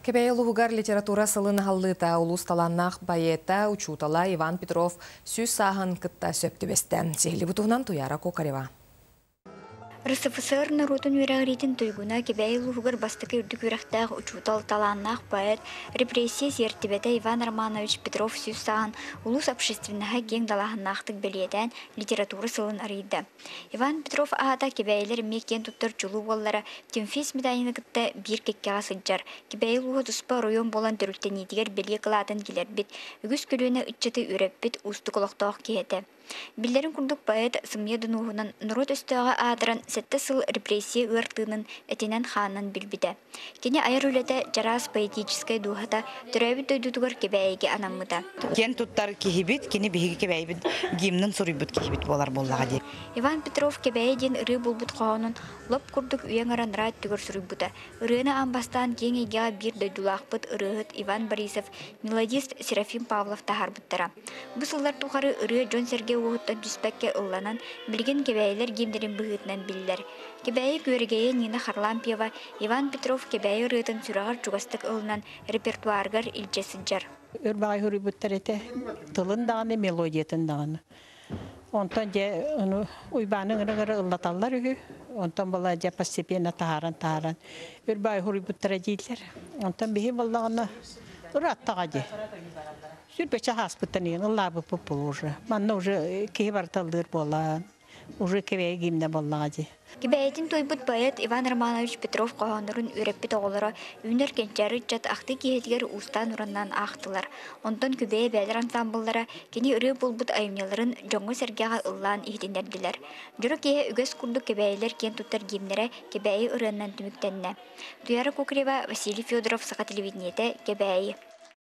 Кэбээйи улууһугар литература сылын аһыллыыта улуус талааннаах поэта, учуутала Иван Петров 100 сааһын кытта сөп түбэстэ. Сиһилии бу туһунан Туяра Кокарева. РСФСР норуотун үөрэҕириитин туйгуна, Кэбээйи улууһугар бастакы үрдүк үөрэхтээх учуутал, талааннаах поэт, репрессия сиэртибэтэ Иван Романович Петров 100 сааһын улуус общественноһа киэҥ далааһыннаахтык бэлиэтээн литература сылын арыйда. Иван Петров аата Кэбээйилэр эмиэ киэн туттар чулуу уоллара Тимофей Сметанины кытта биир кэккэҕэ сылдьар. Кэбээйи улууһа туспа оройуон буолан төрүттэниитигэр бэлиэ кылаатын киллэрбит, үгүс көлүөнэ ыччаты үөрэппит уустук олохтоох киһи этэ. Биллэрин курдук, поэт сымыйа донуоһунан норуот өстөөҕө аатыран 7 сыл репрессия ыар тыынын этинэн-хаанынан билбитэ. Кини айар үлэтэ чараас поэтическай дууһата төрөөбүт дойдутугар Кэбээйигэ анаммыта. Киэн туттар киһибит, кини биһиги Кэбээйибит гимнын суруйбут киһибит буолар буоллаҕа дии. Иван Петров Кэбээйи диэн ырыа буолбут хоһоонун лоп курдук үйэ аҥара анараа өттүгэр суруйбута. Ырыаны аан бастаан киэҥ эйгэҕэ биир дойдулаахпыт ырыаһыт Иван Борисов, мелодист Серафим Павлов таһаарбыттара. Бу сыллар тухары ырыа дьон-сэргэ уоһуттан түспэккэ ылланан, билигин Кэбээйилэр гимнэрин быһыытынан биллэр. Кэбээйи күөрэгэйэ Нина Харлампьева Иван Петров Кэбээйи ырыатын сүрэҕэр чугастык ылынан репертуарыгар илдьэ сылдьар. Өр баҕайы суруйбуттар этэ, тылын даҕаны, мелодиятын даҕаны. Онтон дьэ ону Уйбааны ыҥыра-ыҥыра ыллаталлар үһү. Онтон була дьэ постепенно таһааран-таһааран өр баҕайы суруйбуттара дииллэр. Онтон биһи буоллаҕына ырааттаҕа дии. Сүрбэчэ ааспыттан иһин ыллаабыппыт буолуо уже. Манна уже киһи барыта ыллыыр буолан, уже кэбээйи гимнэ буоллаҕа дии. Кэбээйитин туойбут поэт Иван Романович Петров хоһооннорун үөрэппит оҕолоро үүнэр кэнчээри ыччат ахтыы киэһэтигэр уустаан-ураннаан аахтылар. Онтон Күбэйэ эбээлэр ансаамбыллара кини ырыа буолбут айымньыларын дьоҥҥо-сэргэҕэ ыллаан иһитиннэрдилэр. Дьоро киэһэ үгэс курдук кэбээйилэр киэн туттар гимнэрэ Кэбээйи ырыаннан түмүктэннэ. Туяра Кукрева, Василий Федоров, Саха телевидениетэ, Кэбээйи.